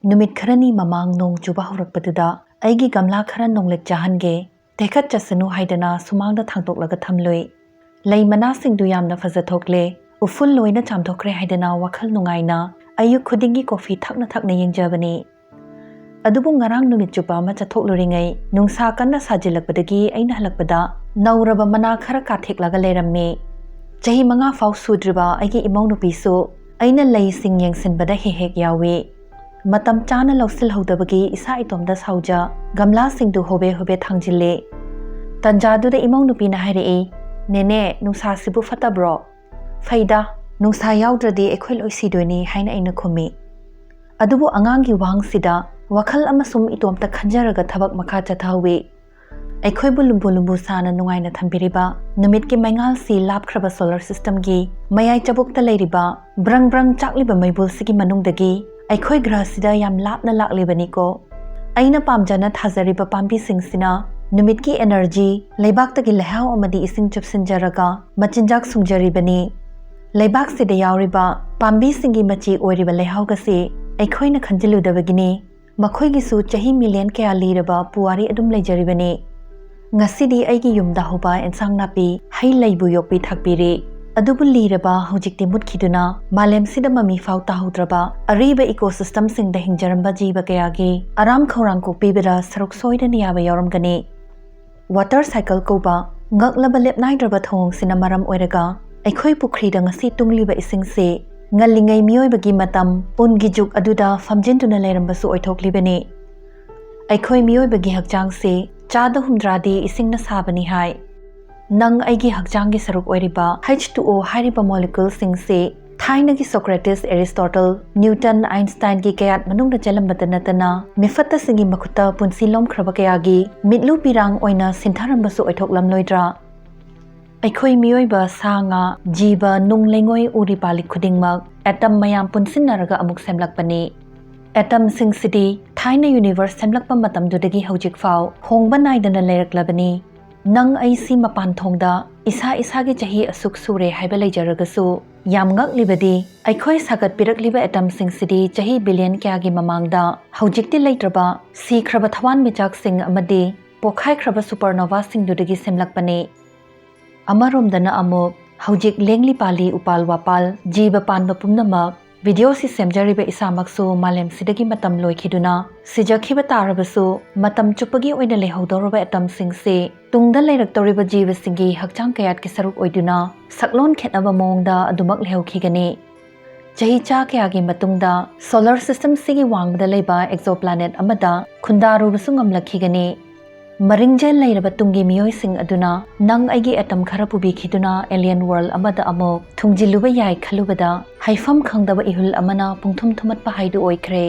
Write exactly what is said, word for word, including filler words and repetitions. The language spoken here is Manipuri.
ꯅꯨꯃꯤꯠ ꯈꯔꯅꯤ ꯃꯃꯥꯡ ꯅꯣꯡ ꯆꯨꯕ ꯍꯧꯔꯛꯄꯗꯨꯗ ꯑꯩꯒꯤ ꯒꯝꯂꯥ ꯈꯔ ꯅꯣꯡꯂꯤꯛ ꯆꯥꯍꯟꯒꯦ, ꯇꯦꯛꯈꯠ ꯆꯠꯁꯅꯨ ꯍꯥꯏꯗꯅ ꯁꯨꯃꯥꯡꯗ ꯊꯥꯡꯗꯣꯛꯂꯒ ꯊꯝꯂꯨꯏ꯫ ꯂꯩ ꯃꯅꯥꯁꯤꯡꯗꯨ ꯌꯥꯝꯅ ꯐꯖꯊꯣꯛꯂꯦ, ꯎꯐꯨꯜ ꯂꯣꯏꯅ ꯆꯥꯝꯊꯣꯛꯈ꯭ꯔꯦ ꯍꯥꯏꯗꯅ ꯋꯥꯈꯜ ꯅꯨꯡꯉꯥꯏꯅ ꯑꯌꯨꯛ ꯈꯨꯗꯤꯡꯒꯤ ꯀꯣꯐꯤ ꯊꯛꯅ ꯊꯛꯅ ꯌꯦꯡꯖꯕꯅꯤ꯫ ꯑꯗꯨꯕꯨ ꯉꯔꯥꯡ ꯅꯨꯃꯤꯠ ꯆꯨꯞꯄ ꯑꯃ ꯆꯠꯊꯣꯛꯂꯨꯔꯤꯉꯩ ꯅꯨꯡꯁꯥ ꯀꯟꯅ ꯁꯥꯖꯤꯜꯂꯛꯄꯗꯒꯤ ꯑꯩꯅ ꯍꯜꯂꯛꯄꯗ ꯅꯧꯔꯕ ꯃꯅꯥ ꯈꯔ ꯀꯥꯊꯦꯛꯂꯒ ꯂꯩꯔꯝꯃꯤ꯫ ꯆꯍꯤ ꯃꯉꯥ ꯐꯥꯎ ꯁꯨꯗ꯭ꯔꯤꯕ ꯑꯩꯒꯤ ꯏꯃꯧ ꯅꯨꯄꯤꯁꯨ ꯑꯩꯅ ꯂꯩꯁꯤꯡ ꯌꯦꯡꯁꯤꯟꯕꯗ ꯍꯦꯛ ꯍꯦꯛ ꯌꯥꯎꯏ꯫ ꯃꯇꯝ ꯆꯥꯅ ꯂꯧꯁꯤꯜꯍꯧꯗꯕꯒꯤ ꯏꯁꯥ ꯏꯇꯣꯝꯇ ꯁꯥꯎꯖ ꯒꯝꯂꯥꯁꯤꯡꯗꯨ ꯍꯣꯕꯦ ꯍꯣꯕꯦ ꯊꯥꯡꯖꯤꯜꯂꯤ꯫ ꯇꯟꯖꯥꯗꯨꯗ ꯏꯃꯧ ꯅꯨꯄꯤꯅ ꯍꯥꯏꯔꯛꯏ, "ꯅꯦꯅꯦ, ꯅꯨꯡꯁꯥꯁꯤꯕꯨ ꯐꯠꯇꯕ꯭ꯔꯣ?" "ꯐꯩꯗ, ꯅꯨꯡꯁꯥ ꯌꯥꯎꯗ꯭ꯔꯗꯤ ꯑꯩꯈꯣꯏ ꯂꯣꯏ ꯁꯤꯗꯣꯏꯅꯤ" ꯍꯥꯏꯅ ꯑꯩꯅ ꯈꯨꯝꯃꯤ꯫ ꯑꯗꯨꯕꯨ ꯑꯉꯥꯡꯒꯤ ꯋꯥꯍꯪꯁꯤꯗ ꯋꯥꯈꯜ ꯑꯃꯁꯨꯝ ꯏꯇꯣꯝꯇ ꯈꯟꯖꯔꯒ ꯊꯕꯛ ꯃꯈꯥ ꯆꯠꯊꯍꯧꯏ꯫ ꯑꯩꯈꯣꯏꯕꯨ ꯂꯨꯝꯕꯨ ꯂꯨꯝꯕꯨ ꯁꯥꯅ ꯅꯨꯡꯉꯥꯏꯅ ꯊꯝꯕꯤꯔꯤꯕ ꯅꯨꯃꯤꯠꯀꯤ ꯃꯩꯉꯥꯜꯁꯤ ꯂꯥꯞꯈ꯭ꯔꯕ solar systemꯒꯤ ꯃꯌꯥꯏ ꯆꯕꯨꯛꯇ ꯂꯩꯔꯤꯕ ꯕ꯭ꯔꯪ ꯕ꯭ꯔꯪ ꯆꯥꯛꯂꯤꯕ ꯃꯩꯕꯨꯜꯁꯤꯒꯤ ꯃꯅꯨꯡꯗꯒꯤ ꯑꯩꯈꯣꯏ ꯒ꯭ꯔꯍꯁꯤꯗ ꯌꯥꯝ ꯂꯥꯞꯅ ꯂꯥꯛꯂꯤꯕꯅꯤꯀꯣ꯫ ꯑꯩꯅ ꯄꯥꯝꯖꯅ ꯊꯥꯖꯔꯤꯕ ꯄꯥꯝꯕꯤꯁꯤꯡꯁꯤꯅ ꯅꯨꯃꯤꯠꯀꯤ energy, ꯂꯩꯕꯥꯛꯇꯒꯤ ꯂꯩꯍꯥꯎ ꯑꯃꯗꯤ ꯏꯁꯤꯡ ꯆꯨꯞꯁꯤꯟꯖꯔꯒ ꯃꯆꯤꯟꯖꯥꯛ ꯁꯨꯡꯖꯔꯤꯕꯅꯤ꯫ ꯂꯩꯕꯥꯛꯁꯤꯗ ꯌꯥꯎꯔꯤꯕ ꯄꯥꯝꯕꯤꯁꯤꯡꯒꯤ ꯃꯆꯤ ꯑꯣꯏꯔꯤꯕ ꯂꯩꯍꯥꯎꯒꯁꯤ ꯑꯩꯈꯣꯏꯅ ꯈꯟꯖꯤꯜꯂꯨꯗꯕꯒꯤꯅꯤ꯫ ꯃꯈꯣꯏꯒꯤꯁꯨ ꯆꯍꯤ million ꯀꯌꯥ ꯂꯤꯔꯕ ꯄꯨꯋꯥꯔꯤ ꯑꯗꯨꯝ ꯂꯩꯖꯔꯤꯕꯅꯤ꯫ ꯉꯁꯤꯗꯤ ꯑꯩꯒꯤ ꯌꯨꯝꯗ ꯍꯧꯕ ꯑꯦꯟꯁꯥꯡ ꯅꯥꯄꯤ, ꯍꯩ ꯂꯩꯕꯨ ꯌꯣꯛꯄꯤ ꯊꯥꯛꯄꯤꯔꯤ꯫ ꯑꯗꯨꯕꯨ ꯂꯤꯔꯕ, ꯍꯧꯖꯤꯛꯇꯤ ꯃꯨꯠꯈꯤꯗꯨꯅ ꯃꯥꯂꯦꯝꯁꯤꯗ ꯃꯃꯤ ꯐꯥꯎ ꯇꯥꯍꯧꯗ꯭ꯔꯕ ꯑꯔꯤꯕ ecosystemꯁꯤꯡꯗ ꯍꯤꯡꯖꯔꯝꯕ ꯖꯤꯕ ꯀꯌꯥꯒꯤ ꯑꯔꯥꯝ ꯈꯧꯔꯥꯡ ꯀꯣꯛꯄꯤꯕꯗ ꯁꯔꯨꯛ ꯁꯣꯏꯗꯅ ꯌꯥꯕ ꯌꯥꯎꯔꯝꯒꯅꯤ꯫ Water cycle ꯀꯧꯕ ꯉꯛꯂꯕ ꯂꯦꯞꯅꯥꯏꯗ꯭ꯔꯕ ꯊꯧꯑꯣꯡꯁꯤꯅ ꯃꯔꯝ ꯑꯣꯏꯔꯒ ꯑꯩꯈꯣꯏ ꯄꯨꯈ꯭ꯔꯤꯗ ꯉꯁꯤ ꯇꯨꯡꯂꯤꯕ ꯏꯁꯤꯡꯁꯤ ꯉꯜꯂꯤꯉꯩ ꯃꯤꯑꯣꯏꯕꯒꯤ ꯃꯇꯝ, ꯎꯟꯒꯤ ꯖꯨꯒ ꯑꯗꯨꯗ ꯐꯝꯖꯤꯟꯗꯨꯅ ꯂꯩꯔꯝꯕꯁꯨ ꯑꯣꯏꯊꯣꯛꯂꯤꯕꯅꯤ꯫ ꯑꯩꯈꯣꯏ ꯃꯤꯑꯣꯏꯕꯒꯤ ꯍꯛꯆꯥꯡꯁꯤ ꯆꯥꯗ ꯍꯨꯝꯗ꯭ꯔꯥꯗꯤ ꯏꯁꯤꯡꯅ ꯁꯥꯕꯅꯤ ꯍꯥꯏ꯫ ꯅꯪ ꯑꯩꯒꯤ ꯍꯛꯆꯥꯡꯒꯤ ꯁꯔꯨꯛ ꯑꯣꯏꯔꯤꯕ H two O ꯍꯥꯏꯔꯤꯕ moleculeꯁꯤꯡꯁꯤ ꯊꯥꯏꯅꯒꯤ Socrates, Aristotle, Newton, Einsteinꯒꯤ ꯀꯌꯥꯠ ꯃꯅꯨꯡꯗ ꯆꯦꯜꯂꯝꯕꯇ ꯅꯠꯇꯅ ꯃꯤꯐꯠꯇꯁꯤꯡꯒꯤ ꯃꯈꯨꯠꯇ ꯄꯨꯟꯁꯤ ꯂꯣꯝꯈ꯭ꯔꯕ ꯀꯌꯥꯒꯤ ꯃꯤꯠꯂꯨ ꯄꯤꯔꯥꯡ ꯑꯣꯏꯅ ꯁꯤꯟꯊꯔꯝꯕꯁꯨ ꯑꯣꯏꯊꯣꯛꯂꯝꯂꯣꯏꯗ꯭ꯔꯥ? ꯑꯩꯈꯣꯏ ꯃꯤꯑꯣꯏꯕ, ꯁꯥ ꯉꯥ, ꯖꯤꯕ, ꯅꯨꯡ ꯂꯩꯉꯣꯏ, ꯎꯔꯤ ꯄꯥꯂꯤ ꯈꯨꯗꯤꯡꯃꯛ atom ꯃꯌꯥꯝ ꯄꯨꯟꯁꯤꯟꯅꯔꯒ ꯑꯃꯨꯛ ꯁꯦꯝꯂꯛꯄꯅꯤ꯫ Atomꯁꯤꯡꯁꯤꯗꯤ ꯊꯥꯏꯅ universe ꯁꯦꯝꯂꯛꯄ ꯃꯇꯝꯗꯨꯗꯒꯤ ꯍꯧꯖꯤꯛ ꯐꯥꯎ ꯍꯣꯡꯕ ꯅꯥꯏꯗꯅ ꯂꯩꯔꯛꯂꯕꯅꯤ꯫ ꯅꯪ ꯑꯩꯁꯤ ꯃꯄꯥꯟ ꯊꯣꯡꯗ ꯏꯁꯥ ꯏꯁꯥꯒꯤ ꯆꯍꯤ ꯑꯁꯨꯛ ꯁꯨꯔꯦ ꯍꯥꯏꯕ ꯂꯩꯖꯔꯒꯁꯨ, ꯌꯥꯝ ꯉꯛꯂꯤꯕꯗꯤ ꯑꯩꯈꯣꯏ ꯁꯥꯒꯠꯄꯤꯔꯛꯂꯤꯕ ꯑꯦꯇꯝꯁꯤꯡꯁꯤꯗꯤ ꯆꯍꯤ ꯕꯤꯂꯤꯌꯟ ꯀꯌꯥꯒꯤ ꯃꯃꯥꯡꯗ ꯍꯧꯖꯤꯛꯇꯤ ꯂꯩꯇ꯭ꯔꯕ ꯁꯤꯈ꯭ꯔꯕ ꯊꯋꯥꯟꯃꯤꯆꯥꯛꯁꯤꯡ ꯑꯃꯗꯤ ꯄꯣꯛꯈꯥꯏꯈ꯭ꯔꯕ ꯁꯨꯄꯔꯅꯣꯚꯥꯁꯤꯡꯗꯨꯗꯒꯤ ꯁꯦꯝꯂꯛꯄꯅꯤ꯫ ꯑꯃꯔꯣꯝꯗꯅ ꯑꯃꯨꯛ ꯍꯧꯖꯤꯛ ꯂꯦꯡꯂꯤ ꯄꯥꯜꯂꯤ ꯎꯄꯥꯜ ꯋꯥꯄꯥꯜ ꯖꯤꯕ ꯄꯥꯟꯕ ꯄꯨꯝꯅꯃꯛ꯫ ꯚꯤꯗꯤꯑꯣꯁꯤ ꯁꯦꯝꯖꯔꯤꯕ ꯏꯁꯥꯃꯛꯁꯨ ꯃꯥꯂꯦꯝꯁꯤꯗꯒꯤ ꯃꯇꯝ ꯂꯣꯏꯈꯤꯗꯨꯅ ꯁꯤꯖꯈꯤꯕ ꯇꯥꯔꯕꯁꯨ, ꯃꯇꯝ ꯆꯨꯞꯄꯒꯤ ꯑꯣꯏꯅ ꯂꯩꯍꯧꯗꯧꯔꯕ ꯑꯦꯇꯝꯁꯤꯡꯁꯤ ꯇꯨꯡꯗ ꯂꯩꯔꯛꯇꯧꯔꯤꯕ ꯖꯤꯕꯁꯤꯡꯒꯤ ꯍꯛꯆꯥꯡ ꯀꯌꯥꯠꯀꯤ ꯁꯔꯨꯛ ꯑꯣꯏꯗꯨꯅ ꯁꯛꯂꯣꯟ ꯈꯦꯠꯅꯕ ꯃꯑꯣꯡꯗ ꯑꯗꯨꯃꯛ ꯂꯩꯍꯧꯈꯤꯒꯅꯤ꯫ ꯆꯍꯤ ꯆꯥ ꯀꯌꯥꯒꯤ ꯃꯇꯨꯡꯗ solar system ꯁꯤꯒꯤ ꯋꯥꯡꯃꯗ ꯂꯩꯕ exoplanet ꯑꯃꯗ ꯈꯨꯟꯗꯥꯔꯨꯕꯁꯨ ꯉꯝꯂꯛꯈꯤꯒꯅꯤ꯫ ꯃꯔꯤꯡꯖꯦꯜ ꯂꯩꯔꯕ ꯇꯨꯡꯒꯤ ꯃꯤꯑꯣꯏꯁꯤꯡ ꯑꯗꯨꯅ ꯅꯪ ꯑꯩꯒꯤ ꯑꯦꯇꯝ ꯈꯔ ꯄꯨꯕꯤꯈꯤꯗꯨꯅ alien world ꯑꯃꯗ ꯑꯃꯨꯛ ꯊꯨꯡꯖꯤꯜꯂꯨꯕ ꯌꯥꯏ ꯈꯜꯂꯨꯕꯗ, ꯍꯥꯏꯐꯝ ꯈꯪꯗꯕ ꯏꯍꯨꯜ ꯑꯃꯅ ꯄꯨꯡꯊꯨꯝ ꯊꯨꯝꯃꯠꯄ ꯍꯥꯏꯗꯨ ꯑꯣꯏꯈ꯭ꯔꯦ꯫